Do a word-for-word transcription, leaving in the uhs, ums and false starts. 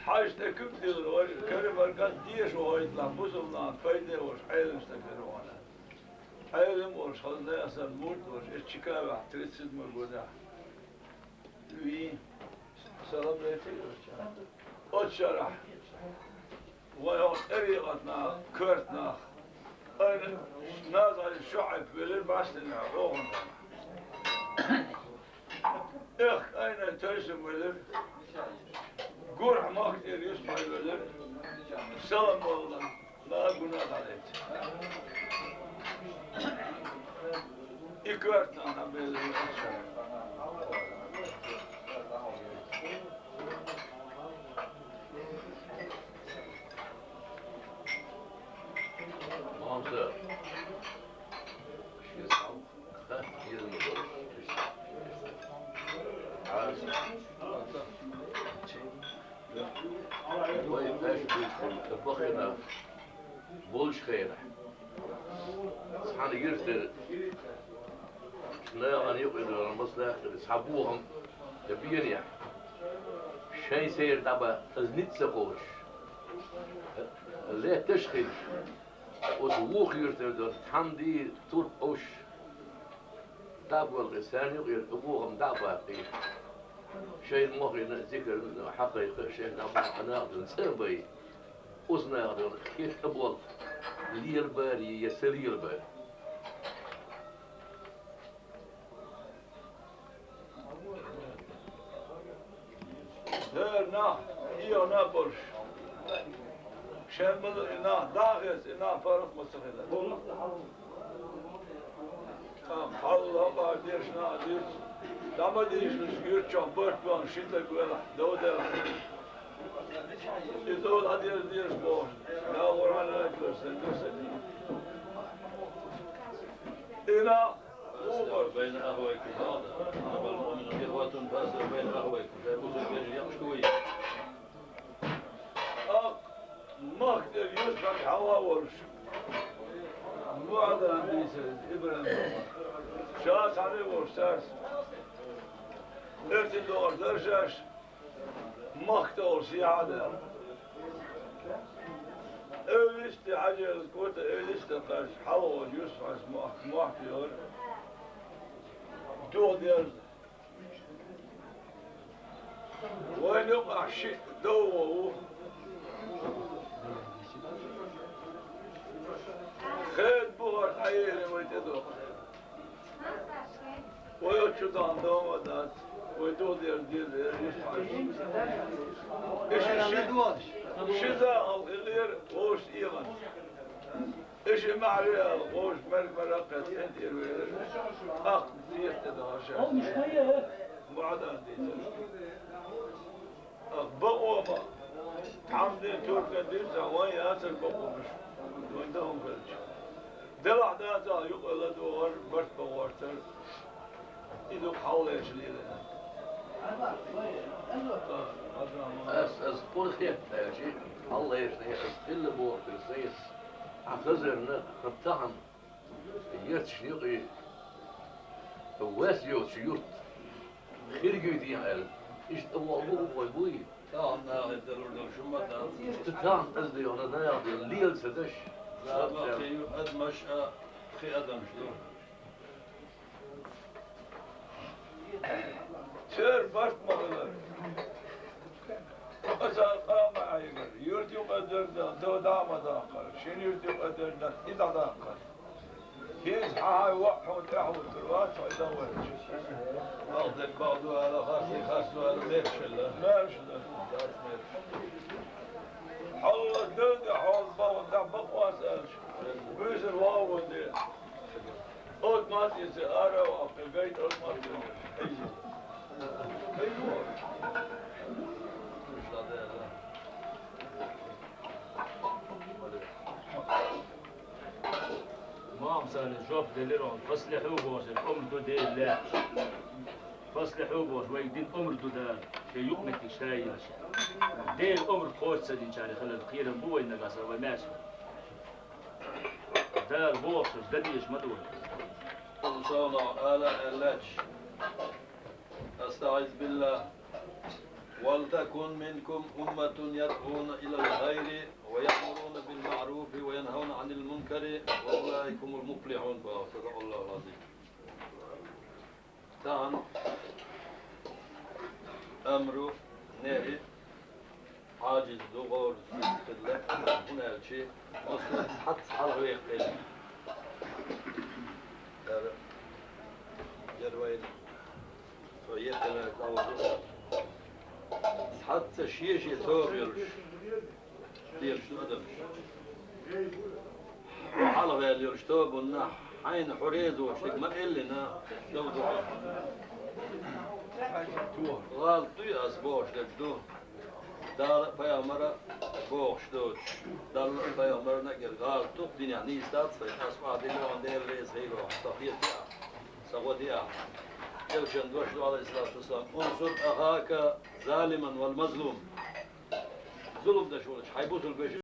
Хьажа тӀе куьг дилла вара, карамарган деша вахийталахь, бусалба нахана пайде волуш Ӏеламстаг хир ву хьуна. Ӏелам волуш, хаза Дала мурд волуш, иза Чикагохь тридцать седьмой годехь вийна. Салам летийла оцу шарахь. Оцу шарахь вайн хӀокху тӀарикъат нах, коьрта нах, айна Назарин ШуӀайб велира бӀаьстенехь, охьа. Эх, айна Тойсам велира, Гурхьа махкера Юсуп-Хьаьжа велира, Салам валла. Ла гуна дӀалаьцна. И коьрта нах белла ю оцу шарахь. Мамса, шен схьа ха, иза ма долуш, Ӏаса. Вай аьшпуьйсург тӀе бахана болчу хенахь, цхьана юьртара нахана юкъа йина массо а нах хилла, цхьа бохам тӀе бенехь, шайн сера дӀабан, иза ницкъ ца кхочуш, лаьтташ а хилча, оцу вукху юьртара долу цхьана дийна турпа овш дӀа а боллу, царна юкъера и бохам дӀа а баккхий, шайна мохийна а зикар а хьакхайкха, шайна дӀа а баккха нах а цӀа а бай, оцу наха долу хетта а боллу, лелабарий я ца лелабарий. ХӀара нах, эгӀана болуш, шайн ма-, и нах дӀа а хеза, и нах паргӀат ма ца хилар. Амма хьалха а дешна а дуьйцу, дӀа ма дийшалаш, юьртачохь барт бан ши стаг велахь, дов делахь. И дов дӀадерза дезаш бохуш, дагӀур хьан лаьтталаш сан ду сан. И нах, أصلحوا بين أخويكم. إنما المؤمنون إخوة فأصلحوا بين أخويكم. Шайн бусалба вежарий яккхаш ду вай. Аккха махкара Юсуп-Хьаьжа хьалха а волуш, МуӀадан дийцар иза, ИбрахӀим. Ша цхьаьна а волуш цаьрца. Эртин догӀуш дара шаьш, махка тӀе олуш сехьа а даьлла. Эвлисте Хьаьжа, кота Эвлисте кхаьчча, хьалха волчу Юсуп-Хьаьжас мохь-, мохь тоьхира. Юха дерза. Вайна юкъахь шиъ дов ву. Хеда бу хӀара дӀаелира вай тӀедогӀу. Вай оцу чу дахана дов а дац, вай дов дерза деза, эр Юсуп-Хьаьжас. И ши, ши, ши зама хиллера вовшашца эгӀана. И ши маьхьарий а вовшашка мер-мара а кхетта, кӀентӀера велира. ТӀаккха зерат тӀе дахара шаьш. МуӀадан дийцар. Ах, бакъо ма, тхьамдин туркан дирза вайн яцара бакъонаш, вайн дан хӀума хилча. Делахь дацахь юкъа ладогӀар, барт бан гӀортар, и дукха хьалхалерча лелийна. Ас, ас кху хетта аьлча, хьалхалерча, ас хилла боху хир сайца, хьан хазарна, хӀара тахана. Ярташна юкъе вес йоцуш юрт хир юй дехьа аьлла, иштта ваха бу вай буй? Тахана нахе далур долу шу ма дац. Иштта тахана ас де вахана наха де лела ца даш. Наха кхин ю адамаш а, кхин адамаш ду. Церан барт ма хилар. Аса къа ма Ӏийгар. Юрт юкъа дерг дан, дов дӀа а ма даккхар. Шен юрт юкъа дерг дан, и дӀадаккхар. ХӀинца хьан хьайн воӀ хьуна тӀаьхьа вуттур вац, хьо и дан ваьлча. Бакъдерг бакъду ала, харцдерг харцду ала, мерш хилла. Мерш хилла. Дац мерш. Хьалла дерг дан хьо бакъ-, дӀа бакъвац аьлча, буьйсанна вагӀа ван де. Оцу маттаца ара а ваккха, гайта оцу маттаца. Мамсале жоп делира он, фаслихьу бохуш, омра ду Дела лаьа. Фаслихьу бохуш, вайга дина омра ду Дала, шен юкъаметтиг шайилаш. Дела омра кхочуш ца динчаьрга хилар кхерам бу вайн нагахь санна вай маьрша. Дала бохуш, дан дезаш ма ду вай. Ала аьллача, أستعيذ بالله. ولتكن منكم أمة يدعون إلى الخير ويأمرون بالمعروف وينهون عن المنكر وأولئك هم المفلحون. صدق الله العظيم. Тахан амру, нахьи, хьаджиз ду, гӀорус хилла, хӀунда аьлча, массо а цхьацца хьалхавеккхина. Яра, яра вайна цо етталар дӀавазу. Цхьацца шен-шен тоба йолуш лелаш ду адамаш. Хьалхаваьлла йолуш тобанна хьайна хьо реза воцург ма-эллина, дов ду хьо. ГӀалат дуй ас бохуш дерг ду. Дала а, пайхамара а бохуш доцуш, Далла а, пайхамарна а гира гӀалат ду-кх динехь, нийса дац хьайн, ас охьадиллина, Дела реза хилла, со хетий ахь, со гӀо дий ахь. Элчан дош ду, Ӏалайхиссалату вассалам: «Унсур ахака залиман вал мазлум». Зулам деш волчу хьайн бусулба вешин